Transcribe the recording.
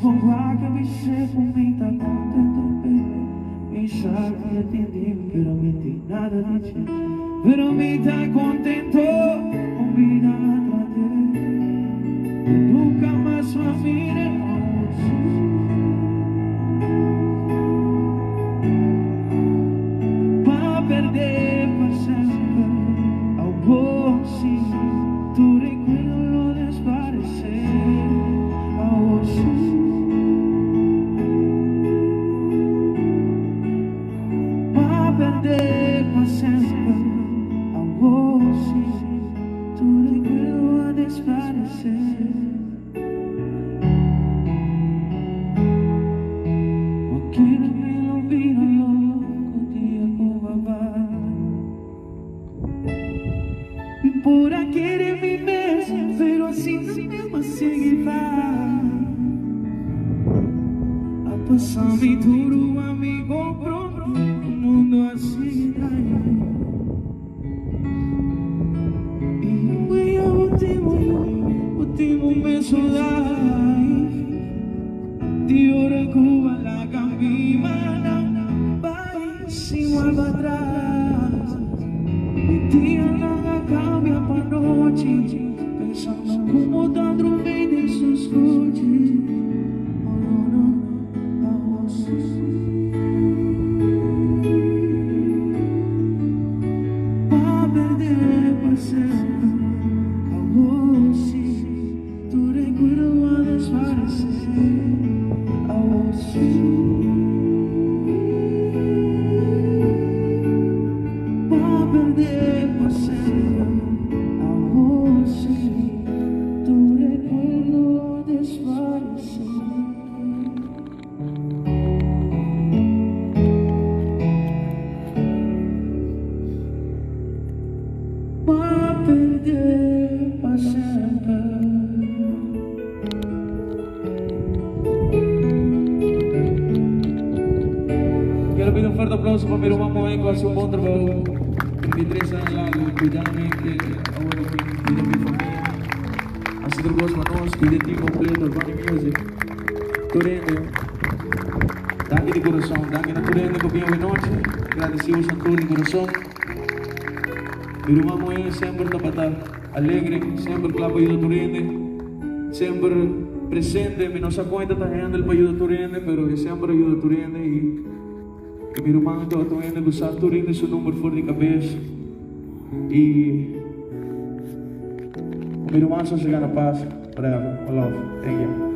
bo wak a bis'é ku mi ta kontento p'e. Mi sa ku e tin di mi pero mi tin nada di dje. Pero mi ta kontento ku bida a trat'é. Ku nunka mas lo a mir'é oh sí. Pa perdé pa semper awor sí. Tu rekuerdo lo desparesé awor sí. Pa perdé pa semper awor sí. Tu rekuerdo a desparesé. Bo kere mi lo bira loko dia ku bo bai. Mi por a kere mi mes, pero asina mi a sigui bai. A pasa mi duru a mi comprende ku mundo a sigui drai. I wea ultimo yu, ultimo mesun life. Di ora ku a laga mi mana bai sin wak atras. Mi dianan a kambia pa nochi, pensando ku bo ta drumi den su skuchi. Oh no no, awor si. Pa perde pa semper, awor si. Tu recuerdo a desparecer awor si. Pa perde pa semper awor si. Tu recuerdo a desparecer. Pa perde pa semper. Quiero pedir un fuerte aplauso pa mi ruman muhé cu haci un bon trabou 33 aña largo cuidando mi awor aki cuida mi familia. Haci tur cos pa nos cuida e team completo Bunny Music. Tur hende danki di corazon danki na tur hende cu bin awenochi gradeci boso tur di corazon. Mi ruman muhé semper tabata alegre semper kla pa yuda tur hende semper presente mi no sa kon e ta ta handle pa yuda tur hende pero e semper a yuda tur hende y mi ruman tabata un hende ku sa tur hende su number for di kabes y mi ruman sosega na pas forever. One love. Thank you.